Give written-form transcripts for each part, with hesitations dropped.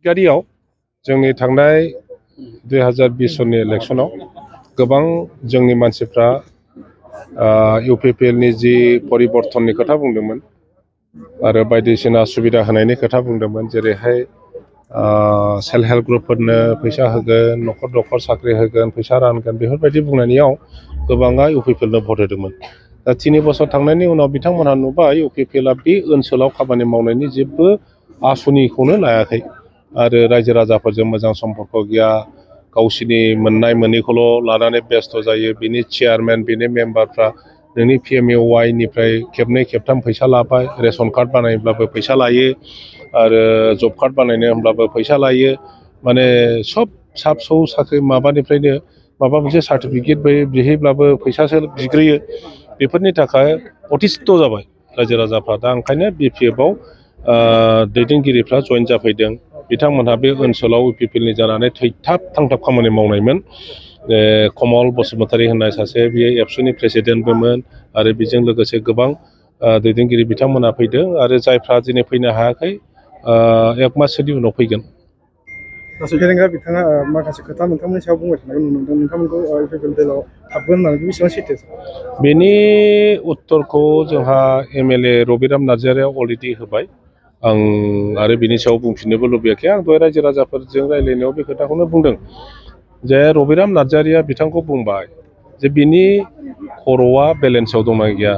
गारियाव जोंनि थांनाय 2020 सननि इलेक्शनाव गोबां जोंनि मानसिफ्रा इउपिपिएलनि जि परिबर्तननि खोथा बुंदोंमोन आरो बायदिसिना सुबिदा होनायनि खोथा बुंदोंमोन जेरैहाय सेल्फ हेल्प ग्रुपफोरनो फैसा होगोन न'खर न'खर साख्रि होगोन फैसा रानगोन बेफोरबायदि बुंनायाव गोबाङा इउपिपिएलनो भट होदोंमोन दा 3 बोसोर थांनायनि उनाव बिथांमोनहा नुबाय इउपिपिएलआ बे ओनसोलाव खामानि मावनायनि जेबो आसुनिखौनो लायाखै आरो रायजो राजाफोरजों मोजां सम्पर्क गैया गावसिनि मोननाय मोनैखौल' लानानै बेस्थ' जायो बिनि चेयारमेन बिनि मेम्बारफ्रा नोंनि PMAY-निफ्राय खेबनै खेबथाम फैसा लाबाय रेशन कार्ड बानायब्लाबो फैसा लायो आरो जब कार्ड बानायनो होनब्लाबो फैसा लायो माने सब फिसा फिसौ साख्रि माबानिफ्रायनो माबा मोनसे सार्टिफिकेट बिहैब्लाबो फैसासो बिग्रोयो बेफोरनि थाखाय अतिस्थ जाबाय रायजो राजाफ्रा दा ओंखायनो BPF-आव दैदेनगिरिफ्रा जइन जाफैदों बिथांमोनहा बे ओनसोलाव इउपिपिएलनि जानानै थैथाब थांथाब खामानि मावनायमोन कमल बसुमतारी होननाय सासे बियो एबसुनि प्रेसिडेन्टबोमोन आरो बेजों लोगोसे गोबां दैदेनगिरि बिथांमोना फैदों आरो जायफ्रा दिनै फैनो हायाखै 1 माससोनि उनाव फैगोन गेरेंगा बिथाङा माखासे खोथा नोंथांमोननि सायाव बुंबाय थानायखौ नुनो मोनदों नोंथांमोनखौ इउपिपिएल दलाव हाबगोन होननानै बेसेबां सैथो बेनि उत्तरखौ जोंहा MLA रबिराम नार्जारिया अलरेडि होबाय आं आरो बिनि सायाव बुंफिननोबो लुबैयाखै आं दहाय रायजो राजाफोरजों रायज्लायनायाव बे खोथाखौनो बुंदों जे रबिराम नार्जारिया बिथांखौ बुंबाय जे बिनि खर'आ बेलेन्सआव दंना गैया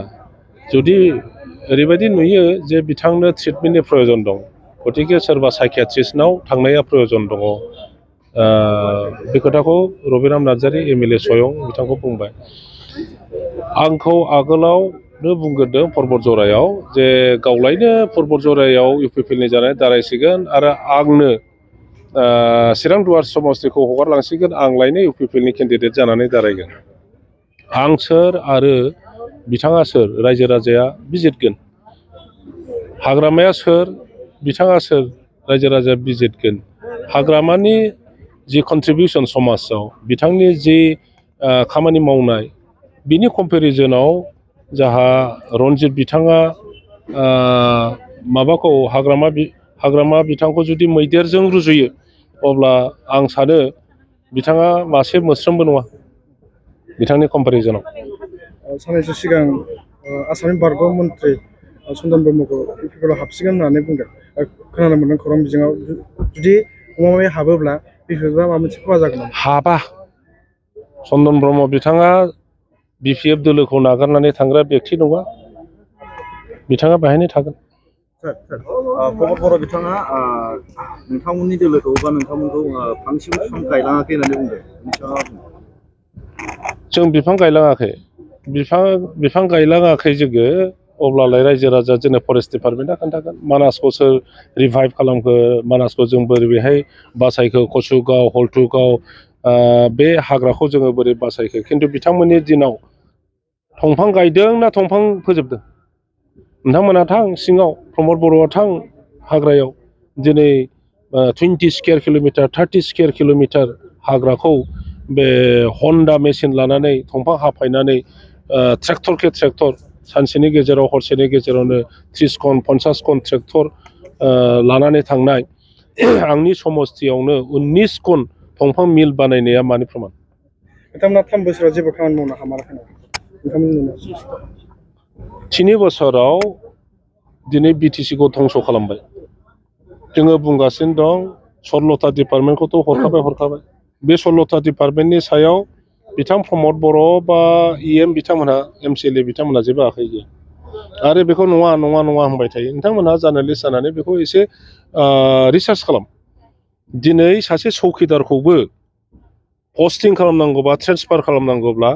जुदि ओरैबायदि नुयो जे बिथांनो ट्रिटमेन्टनि प्रयजन दं गतिके सोरबा साइकियाट्रिस्टनाव थांनाया प्रयजन दङ बे खोथाखौ रबिराम नार्जारि MLA स्वयं बिथांखौ बुंबाय आंखौ आगोलावनो बुंग्रोदों परबतजरायाव जे गावलायनो परबतजरायाव इउपिपिएलनि जानाय दारायसिगोन आरो आंनो चिरां दुवार समस्तिखौ हगारलांसिगोन आंलायनो इउपिपिएलनि केन्डिडेट जानानै दारायगोन आं सोर आरो बिथाङा सोर रायजो राजाया बिजिरगोन हाग्रामाया सोर बिथाङा सोर रायजो राजाया बिजिरगोन हाग्रामानि जि कन्ट्रिबिउसन समाजाव बिथांनि जि खामानि मावनाय बिनि कम्पेरिजनाव जाहा रन्जित बिथाङा माबाखौ हाग्रामा बिथांखौ जुदि मैदेरजों रुजुयो अब्ला आं सानो बिथाङा मासे मोस्रोमबो नङा बिथांनि कम्पेरिजनाव साननैसो सिगां आसामनि बारग' मन्त्रि चन्दन ब्रह्मखौ इउपिपिएलआव हाबसिगोन होननानै बुंदों खोनानो मोनदों खौरां बिजोङाव जुदि गमामायै हाबोब्ला BPF-आ माबा मोनसे खहा जागोन हाबा चन्दन ब्रह्म बिथाङा BPF दोलोखौ नागारनानै थांग्रा बेक्ति नङा बिथाङा बेहायनो थागोन प्रमद बर' बिथाङा नोंथांमोननि दोलोखौ बा नोंथांमोनखौ फांसेबो बिफां गायलाङाखै होननानै बुंदों जों बिफां गायलाङाखै बिफां गायलाङाखै जोङो अब्लालाय रायजो राजा जोंनो फरेस्ट डिपार्टमेन्टआ खोन्थागोन मानासखौ सोर रिभाइभ खालामखो मानासखौ जों बोरै बेहाय बासायखो कचुगाव हल्टुगाव बे हाग्राखौ जोङो बोरै बासायखो खिन्थु बिथांमोननि दिनाव दंफां गायदों ना दंफां फोजोबदों नोंथांमोना थां सिङाव प्रमद बर'आ थां हाग्रायाव दिनै 20 स्कुवेर किल'मिटार 30 स्कुवेर किल'मिटार हाग्राखौ बे हन्डा मेसिन लानानै दंफां हाफायनानै ट्रेक्टरखे ट्रेक्टर सानसेनि गेजेराव हरसेनि गेजेरावनो 30 कन 50 कन ट्रेक्टर लानानै थांनाय आंनि समस्तियावनो 19 कन दंफां मिल बानायनाया मानि प्रमान बिथांमोना 3 बोसोराव जेबो खामानि मावनो हामाराखै नोंथांमोननि 3 बोसोराव दिनै BTC-खौ धंस' खालामबाय जोङो बुंगासिनो दं 16टा डिपार्टमेन्टखौथ' हरखाबाय बे 16टा डिपार्टमेन्टनि सायाव बिथां प्रमद बर' बा EM बिथांमोनहा MCLA बिथांमोनहा जेबो आखाइ गैया आरो बेखौ नङा होनबाय थायो नोंथांमोनहा जार्नालिस्ट जानानै बेखौ एसे रिसार्च खालाम दिनै सासे चौकिदारखौबो पस्टिं खालामनांगौबा ट्रेन्सफार खालामनांगौब्ला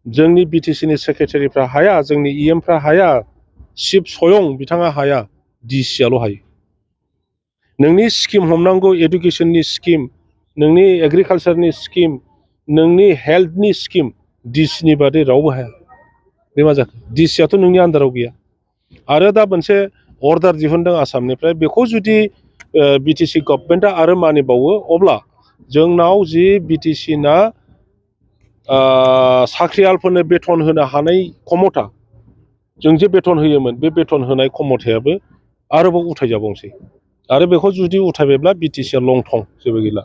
जोंनि BTC-नि सेक्रेटारिफ्रा हाया जोंनि EM-फ्रा हाया चिफ स्वयं बिथाङा हाया DC-आल' हायो नोंनि स्किम हमनांगौ एडुकेसननि स्किम नोंनि एग्रिकालसारनि स्किम नोंनि हेल्थनि स्किम DC-नि बादै रावबो हाया बे मा जाखो DC-आथ' नोंनि आन्दाराव गैया आरो दा मोनसे अर्डार दिहुनदों आसामनिफ्राय बेखौ जुदि BTC गभर्नमेन्टआ आरो मानिबावो अब्ला जोंनाव जि BTC-ना साख्रियालफोरनो बेथन होनो हानाय क्षमता जों जे बेथन होयोमोन बे बेथन होनाय क्षमतायाबो आरोबाव उथायजाबावसै आरो बेखौ जुदि उथायबायब्ला बिटिसिआ लं थं जेबो गैला।